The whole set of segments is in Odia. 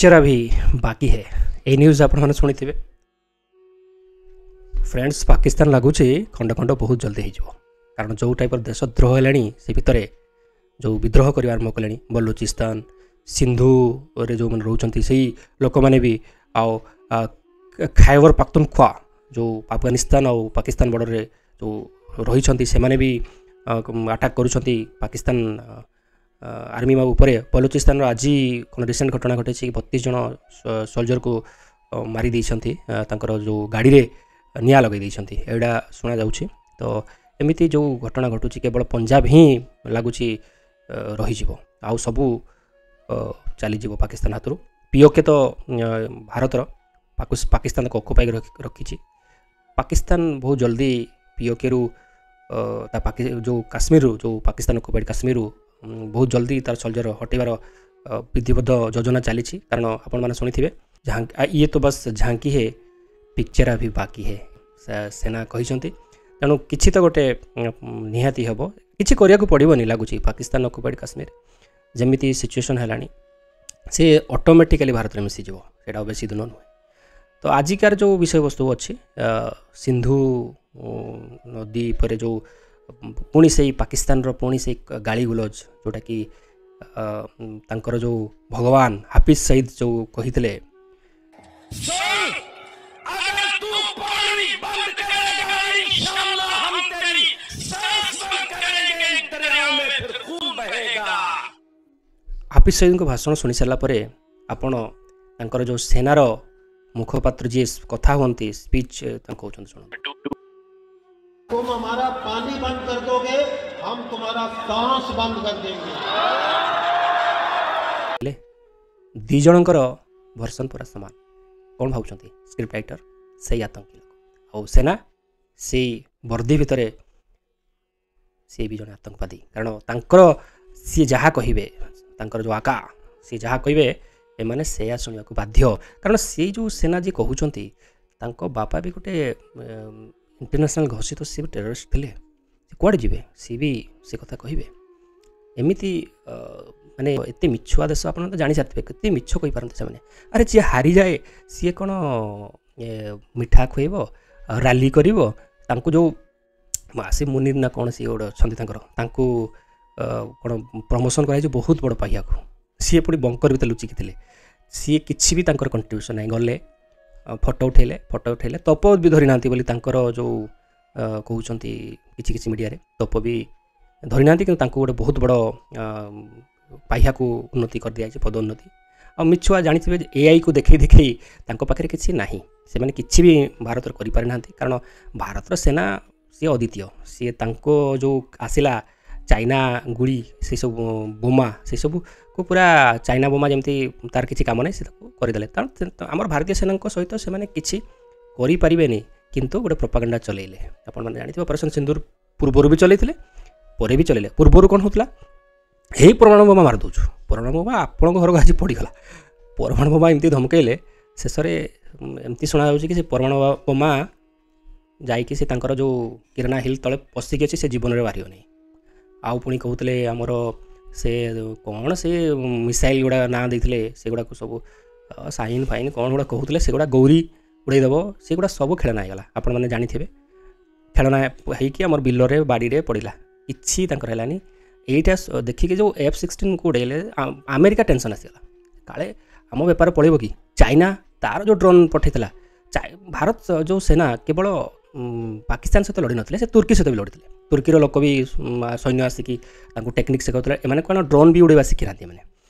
ପିକ୍ଚର अभी बाकी है। ଏଇ ନ୍ୟୁଜ୍ ଆପଣମାନେ ଶୁଣିଥିବେ ଫ୍ରେଣ୍ଡସ୍। ପାକିସ୍ତାନ ଲାଗୁଛି ଖଣ୍ଡ ଖଣ୍ଡ ବହୁତ ଜଲ୍ଦି ହେଇଯିବ, କାରଣ ଯେଉଁ ଟାଇପ୍ର ଦେଶଦ୍ରୋହ ହେଲାଣି, ସେ ଭିତରେ ଯେଉଁ ବିଦ୍ରୋହ କରିବା ଆରମ୍ଭ କଲେଣି, ବଲୁଚିସ୍ତାନ, ସିନ୍ଧୁରେ ଯେଉଁମାନେ ରହୁଛନ୍ତି ସେଇ ଲୋକମାନେ ବି, ଆଉ ଖାଇବର ପାଖତୁନଖ୍ୱା ଯେଉଁ ଆଫଗାନିସ୍ତାନ ଆଉ ପାକିସ୍ତାନ ବର୍ଡ଼ରରେ ଯେଉଁ ରହିଛନ୍ତି, ସେମାନେ ବି ଆଟାକ୍ କରୁଛନ୍ତି ପାକିସ୍ତାନ ଆର୍ମି ଉପରେ। ବଲୁଚିସ୍ତାନର ଆଜି କ'ଣ ରିସେଣ୍ଟ ଘଟଣା ଘଟିଛି କି 32 ଜଣ ସୋଲଜରକୁ ମାରି ଦେଇଛନ୍ତି, ତାଙ୍କର ଯେଉଁ ଗାଡ଼ିରେ ନିଆଁ ଲଗାଇ ଦେଇଛନ୍ତି, ଏଇଟା ଶୁଣାଯାଉଛି। ତ ଏମିତି ଯେଉଁ ଘଟଣା ଘଟୁଛି, କେବଳ ପଞ୍ଜାବ ହିଁ ଲାଗୁଛି ରହିଯିବ, ଆଉ ସବୁ ଚାଲିଯିବ ପାକିସ୍ତାନ ହାତରୁ। ପିଓକେ ତ ଭାରତର, ପାକିସ୍ତାନକୁ ଅକୁପାଇ ରଖିଛି। ପାକିସ୍ତାନ ବହୁତ ଜଲ୍ଦି ପିଓକେରୁ ତା ଯେଉଁ କାଶ୍ମୀରରୁ, ଯେଉଁ ପାକିସ୍ତାନ ଅକୁପାଇଡ଼ କାଶ୍ମୀରରୁ ବହୁତ ଜଲ୍ଦି ତାର ସୋଲଜର ହଟେଇବାର ବିଧିବଦ୍ଧ ଯୋଜନା ଚାଲିଛି। କାରଣ ଆପଣମାନେ ଶୁଣିଥିବେ, ये तो बस झांकी है, पिक्चर अभी बाकी है, ସେନା କହିଛନ୍ତି। ତେଣୁ କିଛି ତ ଗୋଟେ ନିହାତି ହେବ, କିଛି କରିବାକୁ ପଡ଼ିବନି ଲାଗୁଛି। ପାକିସ୍ତାନ ଅକୁପାଇଡ଼ କାଶ୍ମୀର ଯେମିତି ସିଚୁଏସନ୍ ହେଲାଣି, ସେ ଅଟୋମେଟିକାଲି ଭାରତରେ ମିଶିଯିବ, ସେଇଟା ଆଉ ବେଶୀ ଦିନ ନୁହେଁ। ତ ଆଜିକାର ଯେଉଁ ବିଷୟବସ୍ତୁ ଅଛି, ସିନ୍ଧୁ ନଦୀ ଉପରେ ଯେଉଁ ପୁଣି ସେଇ ପାକିସ୍ତାନର ପୁଣି ସେଇ ଗାଳି ଗୁଲଜ, ଯେଉଁଟାକି ତାଙ୍କର ଯେଉଁ ଭଗବାନ ହାଫିଜ ସଇଦ ଯେଉଁ କହିଥିଲେ, अगर तू पानी बंद करेगा, इंशाअल्लाह हम तेरी सांस बंद करेंगे, इन दरियाओं में फिर खून बहेगा। ହାଫିଜ ସଇଦଙ୍କ ଭାଷଣ ଶୁଣି ସାରିଲା ପରେ ଆପଣ ତାଙ୍କର ଯେଉଁ ସେନାର ମୁଖପାତ୍ର ଯିଏ କଥା ହୁଅନ୍ତି, ସ୍ପିଚ୍ ତାଙ୍କୁ କହୁଛନ୍ତି, ଶୁଣନ୍ତୁ। तुम हमारा पानी बंद कर दोगे, हम तुम्हारा सांस बंद कर देंगे। ଦୁଇ ଜଣଙ୍କର ଭର୍ସନ୍ ପୁରା ସମାନ। କ'ଣ ଭାବୁଛନ୍ତି? ସ୍କ୍ରିପ୍ଟ ରାଇଟର ସେଇ ଆତଙ୍କୀ ଲୋକ, ଆଉ ସେନା ସେଇ ବର୍ଦ୍ଦି ଭିତରେ ସିଏ ବି ଜଣେ ଆତଙ୍କବାଦୀ। କାରଣ ତାଙ୍କର ସିଏ ଯାହା କହିବେ, ତାଙ୍କର ଯେଉଁ ଆକା ସିଏ ଯାହା କହିବେ, ଏମାନେ ସେୟା ଶୁଣିବାକୁ ବାଧ୍ୟ। କାରଣ ସେଇ ଯେଉଁ ସେନା ଯିଏ କହୁଛନ୍ତି, ତାଙ୍କ ବାପା ବି ଗୋଟେ ଇଣ୍ଟରନ୍ୟାସନାଲ୍ ଘୋଷିତ ସିଏ ବି ଟେରରିଷ୍ଟ ଥିଲେ। ସେ କୁଆଡ଼େ ଯିବେ? ସିଏ ବି ସେ କଥା କହିବେ। ଏମିତି ମାନେ ଏତେ ମିଛୁଆ ଦେଶ, ଆପଣ ତ ଜାଣିସାରିଥିବେ କେତେ ମିଛ କହିପାରନ୍ତି ସେମାନେ। ଆରେ, ଯିଏ ହାରିଯାଏ ସିଏ କ'ଣ ମିଠା ଖୁଆଇବ, ରାଲି କରିବ? ତାଙ୍କୁ ଯେଉଁ ଆସିଫ ମୁନିର ନା କ'ଣ ସିଏ ଗୋଟେ ଅଛନ୍ତି ତାଙ୍କର, ତାଙ୍କୁ କ'ଣ ପ୍ରମୋସନ୍ କରାଯାଇଛି ବହୁତ ବଡ଼ ପାଇବାକୁ। ସିଏ ପୁଣି ବଙ୍କର ଭିତରେ ଲୁଚିକି ଥିଲେ। ସିଏ କିଛି ବି ତାଙ୍କର କଣ୍ଟ୍ରିବ୍ୟୁସନ୍ ନାହିଁ। ଗଲେ ଫଟୋ ଉଠେଇଲେ, ଫଟୋ ଉଠେଇଲେ, ତୋପ ବି ଧରିନାହାନ୍ତି ବୋଲି ତାଙ୍କର ଯେଉଁ କହୁଛନ୍ତି କିଛି କିଛି ମିଡ଼ିଆରେ, ତୋପ ବି ଧରିନାହାନ୍ତି, କିନ୍ତୁ ତାଙ୍କୁ ଗୋଟେ ବହୁତ ବଡ଼ ପାହ୍ୟାକୁ ଉନ୍ନତି କରିଦିଆଯାଇଛି, ପଦୋନ୍ନତି। ଆଉ ମିଛୁଆ ଜାଣିଥିବେ ଯେ ଏଆଇକୁ ଦେଖେଇ ଦେଖେଇ ତାଙ୍କ ପାଖରେ କିଛି ନାହିଁ। ସେମାନେ କିଛି ବି ଭାରତରେ କରିପାରିନାହାନ୍ତି, କାରଣ ଭାରତର ସେନା ସିଏ ଅଦ୍ୱିତୀୟ। ସିଏ ତାଙ୍କ ଯେଉଁ ଆସିଲା ଚାଇନା ଗୁଳି, ସେସବୁ ବୋମା, ସେସବୁକୁ ପୁରା ଚାଇନା ବୋମା ଯେମିତି ତାର କିଛି କାମ ନାହିଁ, ସେ ତାକୁ କରିଦେଲେ। କାରଣ ଆମର ଭାରତୀୟ ସେନାଙ୍କ ସହିତ ସେମାନେ କିଛି କରିପାରିବେନି, କିନ୍ତୁ ଗୋଟେ ପ୍ରୋପାଗାଣ୍ଡା ଚଲେଇଲେ। ଆପଣମାନେ ଜାଣିଥିବେ, ଅପରେସନ୍ ସିନ୍ଦୁର ପୂର୍ବରୁ ବି ଚଲେଇଥିଲେ, ପରେ ବି ଚଲେଇଲେ। ପୂର୍ବରୁ କ'ଣ ହେଉଥିଲା? ଏଇ ପରମାଣୁ ବୋମା ମାରି ଦେଉଛୁ, ପରମାଣୁ ବୋମା ଆପଣଙ୍କ ଘରକୁ ଆଜି ପଡ଼ିଗଲା, ପରମାଣୁ ବୋମା ଏମିତି ଧମକେଇଲେ। ଶେଷରେ ଏମିତି ଶୁଣାଯାଉଛି କି ସେ ପରମାଣୁ ବୋମା ଯାଇକି ସେ ତାଙ୍କର ଯେଉଁ କିରଣା ହିଲ୍ ତଳେ ପଶିକି ଅଛି, ସେ ଜୀବନରେ ବାହାରିବ ନାହିଁ। ଆଉ ପୁଣି କହୁଥିଲେ ଆମର ସେ କ'ଣ ସେ ମିସାଇଲ୍ ଗୁଡ଼ା ନାଁ ଦେଇଥିଲେ, ସେଗୁଡ଼ାକୁ ସବୁ ସାଇନ୍ ଫାଇନ୍ କ'ଣ ଗୁଡ଼ା କହୁଥିଲେ, ସେଗୁଡ଼ା ଗୌରୀ ଉଡ଼େଇଦେବ, ସେଗୁଡ଼ା ସବୁ ଖେଳନା ହେଇଗଲା। ଆପଣମାନେ ଜାଣିଥିବେ, ଖେଳନା ହେଇକି ଆମର ବିଲରେ ବାଡ଼ିରେ ପଡ଼ିଲା, କିଛି ତାଙ୍କର ହେଲାନି। ଏଇଟା ଦେଖିକି ଯେଉଁ ଏଫ୍-16କୁ ଉଡ଼େଇଲେ, ଆମେରିକା ଟେନସନ୍ ଆସିଗଲା, କାଳେ ଆମ ବେପାର ପଳେଇବ କି। ଚାଇନା ତାର ଯେଉଁ ଡ୍ରୋନ୍ ପଠେଇଥିଲା, ଭାରତ ଯେଉଁ ସେନା କେବଳ ପାକିସ୍ତାନ ସହିତ ଲଢ଼ି ନଥିଲେ, ସେ ତୁର୍କୀ ସହିତ ବି ଲଢ଼ିଥିଲେ। ତୁର୍କୀର ଲୋକ ବି ସୈନ୍ୟ ଆସିକି ତାଙ୍କୁ ଟେକ୍ନିକ୍ ଶିଖାଉଥିଲେ। ଏମାନେ କ'ଣ ଡ୍ରୋନ୍ ବି ଉଡ଼େଇବା ଶିଖିନାହାନ୍ତି ଏମାନେ,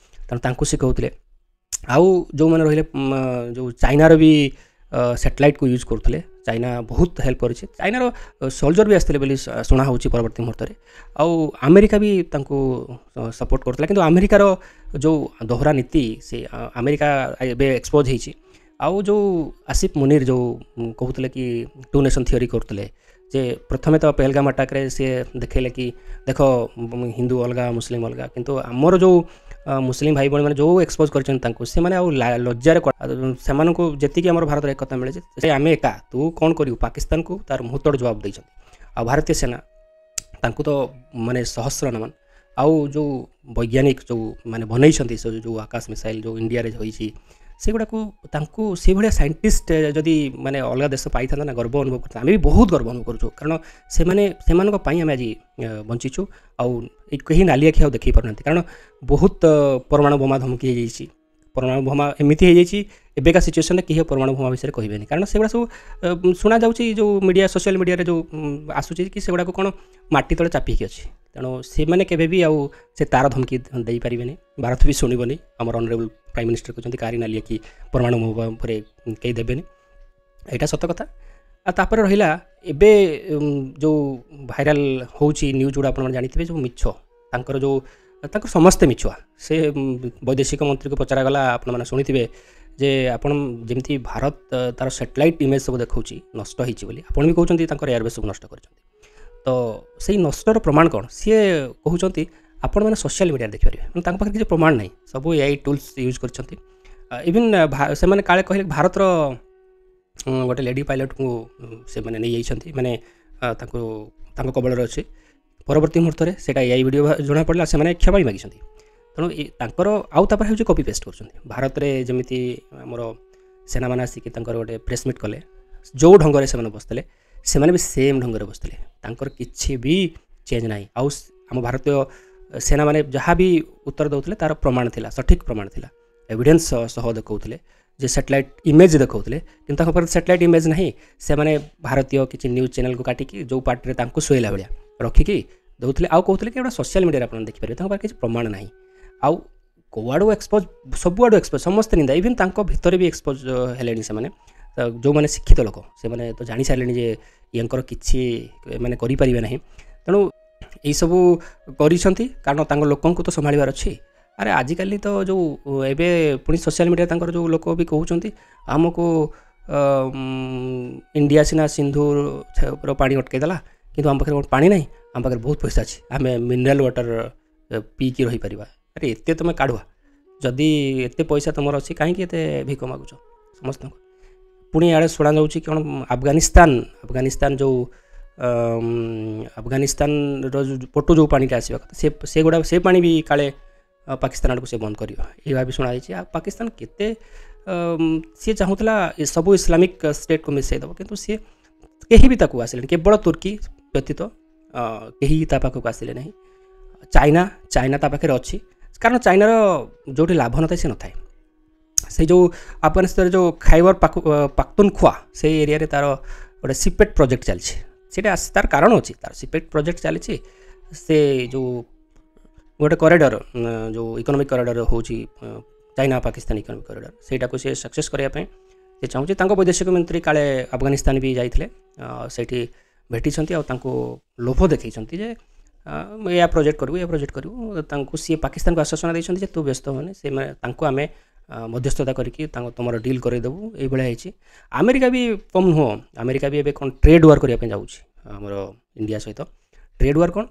ତେଣୁ ତାଙ୍କୁ ଶିଖାଉଥିଲେ। ଆଉ ଯେଉଁମାନେ ରହିଲେ, ଯେଉଁ ଚାଇନାର ବି ସ୍ୟାଟେଲାଇଟ୍କୁ ୟୁଜ୍ କରୁଥିଲେ। ଚାଇନା ବହୁତ ହେଲ୍ପ କରିଛି। ଚାଇନାର ସୋଲଜର ବି ଆସିଥିଲେ ବୋଲି ଶୁଣା ହେଉଛି ପରବର୍ତ୍ତୀ ମୁହୂର୍ତ୍ତରେ। ଆଉ ଆମେରିକା ବି ତାଙ୍କୁ ସପୋର୍ଟ କରୁଥିଲା, କିନ୍ତୁ ଆମେରିକାର ଯେଉଁ ଦୋହରା ନୀତି, ସେ ଆମେରିକା ଏବେ ଏକ୍ସପୋଜ୍ ହେଇଛି। ଆଉ ଯେଉଁ ଆସିଫ ମୁନିର ଯେଉଁ କହୁଥିଲେ କି ଟୁ ନେସନ୍ ଥିଓରି କରୁଥିଲେ, ଯେ ପ୍ରଥମେ ତ ପେହଲଗାମ ଆଟାକ୍ରେ ସିଏ ଦେଖେଇଲେ କି ଦେଖ, ହିନ୍ଦୁ ଅଲଗା, ମୁସଲିମ ଅଲଗା, କିନ୍ତୁ ଆମର ଯେଉଁ ମୁସଲିମ ଭାଇ ଭଉଣୀମାନେ ଯେଉଁ ଏକ୍ସପୋଜ୍ କରିଛନ୍ତି ତାଙ୍କୁ, ସେମାନେ ଆଉ ଲଜ୍ଜାରେ, ସେମାନଙ୍କୁ ଯେତିକି ଆମର ଭାରତରେ ଏକତା ମିଳିଛି, ସେ ଆମେ ଏକା, ତୁ କ'ଣ କରିବୁ? ପାକିସ୍ତାନକୁ ତାର ମୁହଁତୋଡ଼ ଜବାବ ଦେଇଛନ୍ତି। ଆଉ ଭାରତୀୟ ସେନା, ତାଙ୍କୁ ତ ମାନେ ସହସ୍ର ନମନ। ଆଉ ଯେଉଁ ବୈଜ୍ଞାନିକ ଯେଉଁ ମାନେ ବନେଇଛନ୍ତି ସେ ଯେଉଁ ଆକାଶ ମିସାଇଲ୍ ଯେଉଁ ଇଣ୍ଡିଆରେ ହୋଇଛି, ସେଗୁଡ଼ାକୁ ତାଙ୍କୁ ସେଇଭଳିଆ ସାଇଣ୍ଟିଷ୍ଟ ଯଦି ମାନେ ଅଲଗା ଦେଶ ପାଇଥାନ୍ତା ନା, ଗର୍ବ ଅନୁଭବ କରିଥାନ୍ତା। ଆମେ ବି ବହୁତ ଗର୍ବ ଅନୁଭବ କରୁଛୁ, କାରଣ ସେମାନେ ସେମାନଙ୍କ ପାଇଁ ଆମେ ଆଜି ବଞ୍ଚିଛୁ। ଆଉ କେହି ନାଲି ଆଖି ଆଉ ଦେଖେଇ ପାରୁନାହାନ୍ତି, କାରଣ ବହୁତ ପରମାଣୁ ବୋମା ଧମକି ହେଇଯାଇଛି। ପରମାଣୁ ବୋମା ଏମିତି ହେଇଯାଇଛି, ଏବେକା ସିଚୁଏସନ୍ରେ କେହି ପରମାଣୁ ବୋମା ବିଷୟରେ କହିବେନି, କାରଣ ସେଗୁଡ଼ା ସବୁ ଶୁଣାଯାଉଛି ଯେଉଁ ମିଡ଼ିଆ, ସୋସିଆଲ ମିଡ଼ିଆରେ ଯେଉଁ ଆସୁଛି କି ସେଗୁଡ଼ାକ କ'ଣ ମାଟି ତଳେ ଚାପି ହେଇକି ଅଛି। ତେଣୁ ସେମାନେ କେବେ ବି ଆଉ ସେ ତାର ଧମକି ଦେଇପାରିବେନି, ଭାରତ ବି ଶୁଣିବନି। ଆମର ଅନରେବୁଲ୍ ପ୍ରାଇମ୍ ମିନିଷ୍ଟର କହୁଛନ୍ତି କାହାରି ନାଲି ଆଖି ପରମାଣୁ ବୋମା ଉପରେ କେହି ଦେବେନି, ଏଇଟା ସତ କଥା। ଆଉ ତାପରେ ରହିଲା ଏବେ ଯେଉଁ ଭାଇରାଲ୍ ହେଉଛି ନ୍ୟୁଜ୍ ଗୁଡ଼ା, ଆପଣମାନେ ଜାଣିଥିବେ, ଯେଉଁ ମିଛ ତାଙ୍କର, ଯେଉଁ ତାଙ୍କର ସମସ୍ତେ ମିଛୁଆ। ସେ ବୈଦେଶିକ ମନ୍ତ୍ରୀକୁ ପଚରାଗଲା, ଆପଣମାନେ ଶୁଣିଥିବେ ଯେ ଆପଣ ଯେମିତି ଭାରତ ତାର ସ୍ୟାଟେଲାଇଟ୍ ଇମେଜ୍ ସବୁ ଦେଖାଉଛି ନଷ୍ଟ ହେଇଛି ବୋଲି, ଆପଣ ବି କହୁଛନ୍ତି ତାଙ୍କର ଏୟାରବେସ୍ ସବୁ ନଷ୍ଟ କରିଛନ୍ତି, ତ ସେଇ ନଷ୍ଟର ପ୍ରମାଣ କ'ଣ? ସିଏ କହୁଛନ୍ତି ଆପଣମାନେ ସୋସିଆଲ ମିଡ଼ିଆରେ ଦେଖିପାରିବେ। ମାନେ ତାଙ୍କ ପାଖରେ କିଛି ପ୍ରମାଣ ନାହିଁ, ସବୁ ଏଆଇ ଟୁଲ୍ସ ୟୁଜ୍ କରିଛନ୍ତି। ଇଭିନ୍ ସେମାନେ କାଳେ କହିଲେ ଭାରତର ଗୋଟେ ଲେଡି ପାଇଲଟ୍କୁ ସେମାନେ ନେଇଯାଇଛନ୍ତି, ମାନେ ତାଙ୍କୁ ତାଙ୍କ କବଳରେ ଅଛି। ପରବର୍ତ୍ତୀ ମୁହୂର୍ତ୍ତରେ ସେଇଟା ଏଆଇ ଭିଡ଼ିଓ ଜଣାପଡ଼ିଲା, ସେମାନେ କ୍ଷମା ବି ମାଗିଛନ୍ତି। ତେଣୁ ତାଙ୍କର ଆଉ ତାପରେ ହେଉଛି କପି ପେଷ୍ଟ କରୁଛନ୍ତି। ଭାରତରେ ଯେମିତି ଆମର ସେନାମାନେ ଆସିକି ତାଙ୍କର ଗୋଟେ ପ୍ରେସ୍ ମିଟ୍ କଲେ, ଯେଉଁ ଢଙ୍ଗରେ ସେମାନେ ବସିଥିଲେ ସେମାନେ ବି ସେମ୍ ଢଙ୍ଗରେ ବସିଥିଲେ, ତାଙ୍କର କିଛି ବି ଚେଞ୍ଜ ନାହିଁ। ଆଉ ଆମ ଭାରତୀୟ ସେନାମାନେ ଯାହା ବି ଉତ୍ତର ଦେଉଥିଲେ ତାର ପ୍ରମାଣ ଥିଲା, ସଠିକ୍ ପ୍ରମାଣ ଥିଲା, ଏଭିଡେନ୍ସ ସହ ଦେଖାଉଥିଲେ, ଯେ ସ୍ୟାଟେଲାଇଟ୍ ଇମେଜ୍ ଦେଖାଉଥିଲେ। କିନ୍ତୁ ତାଙ୍କ ପାଖରେ ସ୍ୟାଟେଲାଇଟ୍ ଇମେଜ୍ ନାହିଁ, ସେମାନେ ଭାରତୀୟ କିଛି ନ୍ୟୁଜ୍ ଚ୍ୟାନେଲ୍କୁ କାଟିକି ଯେଉଁ ପାର୍ଟିରେ ତାଙ୍କୁ ଶୋଇଲା ଭଳିଆ ରଖିକି ଦେଉଥିଲେ, ଆଉ କହୁଥିଲେ କି ଏଗୁଡ଼ା ସୋସିଆଲ ମିଡ଼ିଆରେ ଆପଣ ଦେଖିପାରିବେ। ତାଙ୍କ ପାଖରେ କିଛି ପ୍ରମାଣ ନାହିଁ। ଆଉ କୁଆଡ଼ୁ ଏକ୍ସପୋଜ୍, ସବୁଆଡ଼ୁ ଏକ୍ସପୋଜ୍, ସମସ୍ତେ ନିନ୍ଦା, ଇଭିନ୍ ତାଙ୍କ ଭିତରେ ବି ଏକ୍ସପୋଜ୍ ହେଲେଣି ସେମାନେ। ଯେଉଁମାନେ ଶିକ୍ଷିତ ଲୋକ ସେମାନେ ତ ଜାଣିସାରିଲେଣି ଯେ ୟାଙ୍କର କିଛି ମାନେ କରିପାରିବେ ନାହିଁ। ତେଣୁ ଏଇସବୁ କରିଛନ୍ତି, କାରଣ ତାଙ୍କ ଲୋକଙ୍କୁ ତ ସମ୍ଭାଳିବାର ଅଛି। ଆରେ ଆଜିକାଲି ତ ଯେଉଁ ଏବେ ପୁଣି ସୋସିଆଲ ମିଡ଼ିଆ ତାଙ୍କର ଯେଉଁ ଲୋକ ବି କହୁଛନ୍ତି ଆମକୁ ଇଣ୍ଡିଆ ସିନା ସିନ୍ଧୁର ପାଣି ଅଟକାଇ ଦେଲା, କିନ୍ତୁ ଆମ ପାଖରେ କ'ଣ ପାଣି ନାହିଁ? ଆମ ପାଖରେ ବହୁତ ପଇସା ଅଛି, ଆମେ ମିନେରାଲ୍ ୱାଟର୍ ପିଇକି ରହିପାରିବା। ଆରେ ଏତେ ତୁମେ କାଢ଼ୁଆ, ଯଦି ଏତେ ପଇସା ତୁମର ଅଛି କାହିଁକି ଏତେ ଭିକ ମାଗୁଛ ସମସ୍ତଙ୍କୁ? ପୁଣି ଇଆଡ଼େ ଶୁଣାଯାଉଛି କ'ଣ ଆଫଗାନିସ୍ତାନ ଯେଉଁ ଆଫଗାନିସ୍ତାନର ଯେଉଁ ପଟୁ ଯେଉଁ ପାଣିଟା ଆସିବା କଥା, ସେ ସେଗୁଡ଼ା ସେ ପାଣି ବି କାଳେ ପାକିସ୍ତାନ ଆଡ଼କୁ ସେ ବନ୍ଦ କରିବ, ଏଇଭଳିଆ ବି ଶୁଣାଯାଇଛି। ଆଉ ପାକିସ୍ତାନ କେତେ ସିଏ ଚାହୁଁଥିଲା ସବୁ ଇସଲାମିକ୍ ଷ୍ଟେଟ୍କୁ ମିଶାଇ ଦେବ, କିନ୍ତୁ ସିଏ କେହି ବି ତାକୁ ଆସିଲେନି, କେବଳ ତୁର୍କୀ ବ୍ୟତୀତ କେହି ତା ପାଖକୁ ଆସିଲେ ନାହିଁ। ଚାଇନା ତା ପାଖରେ ଅଛି, କାରଣ ଚାଇନାର ଯେଉଁଠି ଲାଭ ନଥାଏ ସେ ନଥାଏ। ସେଇ ଯେଉଁ ଆଫଗାନିସ୍ତାନରେ ଯେଉଁ ଖାଇବର ପାଖତୁନଖୁଆ ସେଇ ଏରିଆରେ ତାର ଗୋଟେ ସିପେଟ୍ ପ୍ରୋଜେକ୍ଟ ଚାଲିଛି, ସେଇଟା ତାର କାରଣ ଅଛି, ତାର ସିପେଟ୍ ପ୍ରୋଜେକ୍ଟ ଚାଲିଛି। ସେ ଯେଉଁ ଗୋଟେ କରିଡ଼ର, ଯେଉଁ ଇକୋନୋମିକ୍ କରିଡ଼ର ହେଉଛି ଚାଇନା ପାକିସ୍ତାନ ଇକୋନୋମିକ୍ କରିଡ଼ର, ସେଇଟାକୁ ସେ ସକ୍ସେସ୍ କରିବା ପାଇଁ ସେ ଚାହୁଁଛି। ତାଙ୍କ ବୈଦେଶିକ ମନ୍ତ୍ରୀ କାଳେ ଆଫଗାନିସ୍ତାନ ବି ଯାଇଥିଲେ, ସେଇଠି ଭେଟିଛନ୍ତି ଆଉ ତାଙ୍କୁ ଲୋଭ ଦେଖେଇଛନ୍ତି ଯେ ଏହା ପ୍ରୋଜେକ୍ଟ କରିବୁ, ଏହା ପ୍ରୋଜେକ୍ଟ କରିବୁ। ତାଙ୍କୁ ସିଏ ପାକିସ୍ତାନକୁ ଆଶ୍ୱାସନା ଦେଇଛନ୍ତି ଯେ ତୁ ବ୍ୟସ୍ତ ହୁଅନି, ସେମାନେ ତାଙ୍କୁ ଆମେ ମଧ୍ୟସ୍ଥତା କରିକି ତାଙ୍କ ତୁମର ଡିଲ୍ କରେଇଦେବୁ, ଏଇଭଳିଆ ହେଇଛି। ଆମେରିକା ବି କମ୍ ନୁହଁ, ଆମେରିକା ବି ଏବେ କ'ଣ ଟ୍ରେଡ୍ ୱାର୍ କରିବା ପାଇଁ ଯାଉଛି ଆମର ଇଣ୍ଡିଆ ସହିତ। ଟ୍ରେଡ୍ ୱାର୍ କ'ଣ?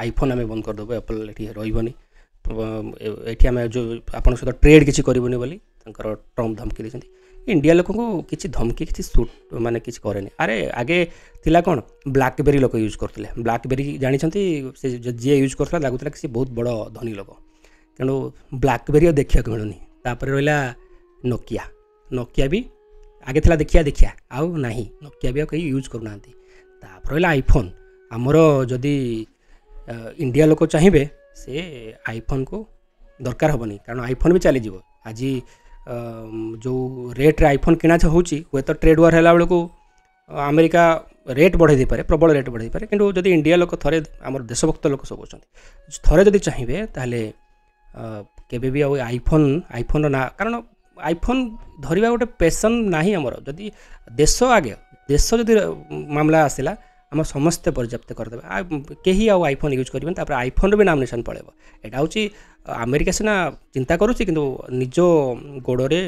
ଆଇଫୋନ୍ ଆମେ ବନ୍ଦ କରିଦେବୁ, ଆପଲ୍ ଏଠି ରହିବନି, ଏଠି ଆମେ ଯେଉଁ ଆପଣଙ୍କ ସହିତ ଟ୍ରେଡ୍ କିଛି କରିବୁନି ବୋଲି ତାଙ୍କର ଟ୍ରମ୍ପ ଧମକି ଦେଇଛନ୍ତି। ଇଣ୍ଡିଆ ଲୋକଙ୍କୁ କିଛି ଧମକି କିଛି ସୁଟ୍ ମାନେ କିଛି କରେନି। ଆରେ ଆଗେ ଥିଲା କ'ଣ ବ୍ଲାକବେରୀ ଲୋକ ୟୁଜ୍ କରୁଥିଲେ, ବ୍ଲାକବେରୀ ଜାଣିଛନ୍ତି, ସେ ଯିଏ ୟୁଜ୍ କରୁଥିଲା ଲାଗୁଥିଲା କି ସେ ବହୁତ ବଡ଼ ଧନୀ ଲୋକ, ତେଣୁ ବ୍ଲାକବେରୀ ଆଉ ଦେଖିବାକୁ ମିଳୁନି। ତାପରେ ରହିଲା ନୋକିଆ, ନୋକିଆ ବି ଆଗେ ଥିଲା ଦେଖିଆ ଆଉ ନାହିଁ, ନୋକିଆ ବି ଆଉ କେହି ୟୁଜ୍ କରୁନାହାନ୍ତି। ତାପରେ ରହିଲା ଆଇଫୋନ୍, ଆମର ଯଦି ଇଣ୍ଡିଆ ଲୋକ ଚାହିଁବେ ସେ ଆଇଫୋନ୍କୁ ଦରକାର ହେବନି, କାରଣ ଆଇଫୋନ୍ ବି ଚାଲିଯିବ। ଆଜି ଯେଉଁ ରେଟ୍ରେ ଆଇଫୋନ୍ କିଣା ହେଉଛି, ହୁଏତ ଟ୍ରେଡ୍ ୱାର୍ ହେଲା ବେଳକୁ ଆମେରିକା ରେଟ୍ ବଢ଼େଇ ଦେଇପାରେ, ପ୍ରବଳ ରେଟ୍ ବଢ଼େଇ ଦେଇପାରେ, କିନ୍ତୁ ଯଦି ଇଣ୍ଡିଆ ଲୋକ ଥରେ, ଆମର ଦେଶଭକ୍ତ ଲୋକ ସବୁ ଅଛନ୍ତି, ଥରେ ଯଦି ଚାହିଁବେ ତାହେଲେ କେବେ ବି ଆଉ ଆଇଫୋନ୍ର ନା, କାରଣ ଆଇଫୋନ୍ ଧରିବା ଗୋଟେ ପେସନ୍ ନାହିଁ ଆମର। ଯଦି ଦେଶ ଆଗେ, ଦେଶ ଯଦି ମାମଲା ଆସିଲା ଆମ ସମସ୍ତେ ପର୍ଯ୍ୟାପ୍ତ କରିଦେବେ, ଆଉ କେହି ଆଉ ଆଇଫୋନ୍ ୟୁଜ୍ କରିବେନି, ତାପରେ ଆଇଫୋନ୍ର ବି ନାମ ନିଶାନ ପଳେଇବ। ଏଇଟା ହେଉଛି ଆମେରିକା ସିନା ଚିନ୍ତା କରୁଛି, କିନ୍ତୁ ନିଜ ଗୋଡ଼ରେ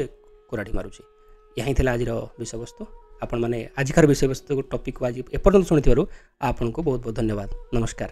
କୁରାଢ଼ି ମାରୁଛି। ଏହା ହିଁ ଥିଲା ଆଜିର ବିଷୟବସ୍ତୁ। ଆପଣମାନେ ଆଜିକାର ବିଷୟବସ୍ତୁ ଟପିକ୍କୁ ଆଜି ଏପର୍ଯ୍ୟନ୍ତ ଶୁଣିଥିବାରୁ ଆପଣଙ୍କୁ ବହୁତ ବହୁତ ଧନ୍ୟବାଦ। ନମସ୍କାର।